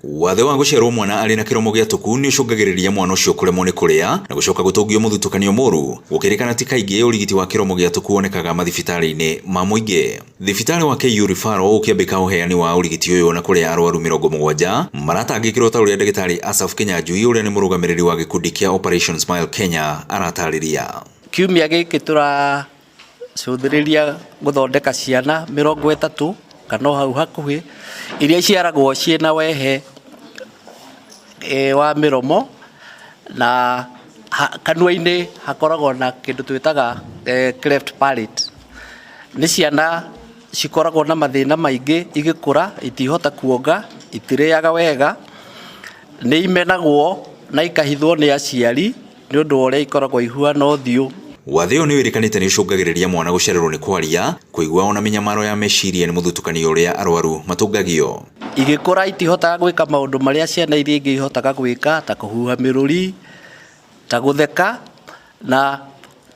Wathe wa gũciarwo mwana arĩ na kĩromo gĩatũku nĩ ũcũngagĩrĩria mwana ũcio kũremwo nĩ kũrĩa na gũcoka gũtũngio mũthutũkanio mũru. Gũkĩrĩkana ti kaingĩ ũrigiti wa kĩromo gĩatũku wonekaga mathibitarĩ-inĩ ma mũingĩ. Thibitarĩ wa KU Referral ũkĩambĩka ũheani wa ũrigiti ũyũ na kũrĩa arwaru 70 maratangĩkĩrwo ta ũrĩa ndagĩtarĩ Asaph Kinyanjui ũrĩa nĩ mũrũgamĩrĩri wa gĩkundi kĩa Operation Smile Kenya aratarĩria. Kiumia gĩkĩ tũracũthĩrĩria gũthondeka ciana 30 kana o hau hakuhĩ iria iciaragwo ciĩna wehe wa mĩromo na kanua-inĩ hakoragwo na kĩndũ twĩtaga cleft palate. Nĩ ciana cikoragwo na mathĩna maingĩ igĩkũra, itihota kuonga, itirĩaga wega, nĩ imenagwo na ikahithwo nĩ aciari nĩ ũndũ wa ũrĩa ikoragwo ihuana ũthiũ. Wathe ũyũ nĩ wĩrĩkanĩte nĩ ũcũngagĩrĩria mwana gũcererwo nĩ kwaria, kũigua ona mĩnyamaro ya meciria nĩ mũthutũkanio ũrĩa arwaru matũngagio. Igĩkũra itihotaga gwĩka maũndũ marĩa ciana iria ingĩ ihotaga gwĩka ta kũhuha mĩrũri, ta gũtheka na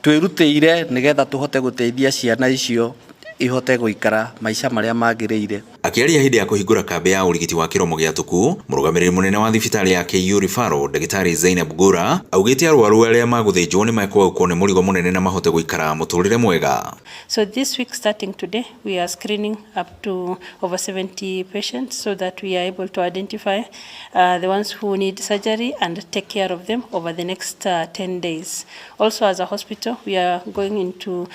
twĩrutĩire nĩgetha tũhote gũteithia ciana icio ihote gũikara maica marĩa magĩrĩire. Akĩaria hĩndĩ ya kũhingũra kambĩ ya ũrigiti wa kĩromo gĩatũku, mũrũgamĩrĩri mũnene wa thibitarĩ ya KU Referral, Ndagĩtarĩ Zainab Gura, augĩte arwaru arĩa magũthĩnjwo nĩ mekwaũkwo nĩ mũrigo mũnene na mahote gũikara mũtũrĩre mwega. So this week starting today, we are screening up to over 70 patients so that we are able to identify the ones who need surgery and take care of them over the next 10 days. Also as a hospital, we are going into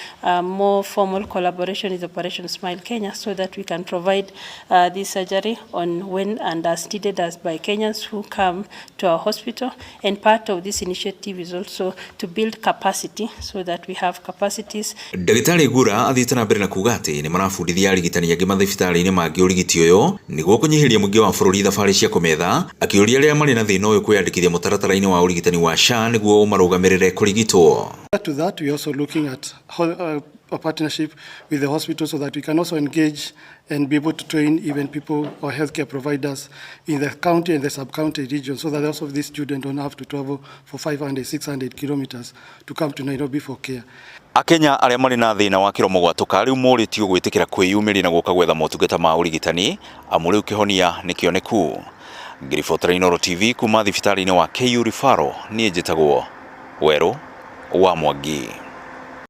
more formal collaboration with Operation Smile Kenya so that we can provide this surgery on when and as needed as by Kenyans who come to our hospital. And part of this initiative is also to build capacity so that we have capacities. Ndagĩtarĩ Gura athiĩte na mbere na kuga atĩ nĩ marabundithia arigitani angĩ mathibitarĩ-inĩ mangĩ ũrigiti ũyũ nĩguo kũnyihĩria mũingĩ wa bũrũri thabarĩ cia kũmetha, akĩũria arĩa marĩ na thĩna ũyũ kwĩyandĩkithia mũtaratara-inĩ wa ũrigitani wa SHA nĩguo ũmarũgamĩrĩre kũrigitwo. To that, we are also looking at a partnership with the hospital so that we can also engage and be able to train even people or healthcare providers in the county and the sub-county region so that also these children don't have to travel for 500, 600 kilometers to come to Nairobi for care. Akenya arĩa marĩ na thĩna wa kĩromo gwatũka rĩu morĩtio gwĩtĩkĩra kwĩyumĩria na gũka gwetha motungata ma ũrigitani amu rĩu kĩhonia nĩ kĩoneku. Ngĩribotera Inooro TV kuma thibitarĩ-inĩ wa KU Referral, niĩ njĩtagwo Werũ wa Mwangi.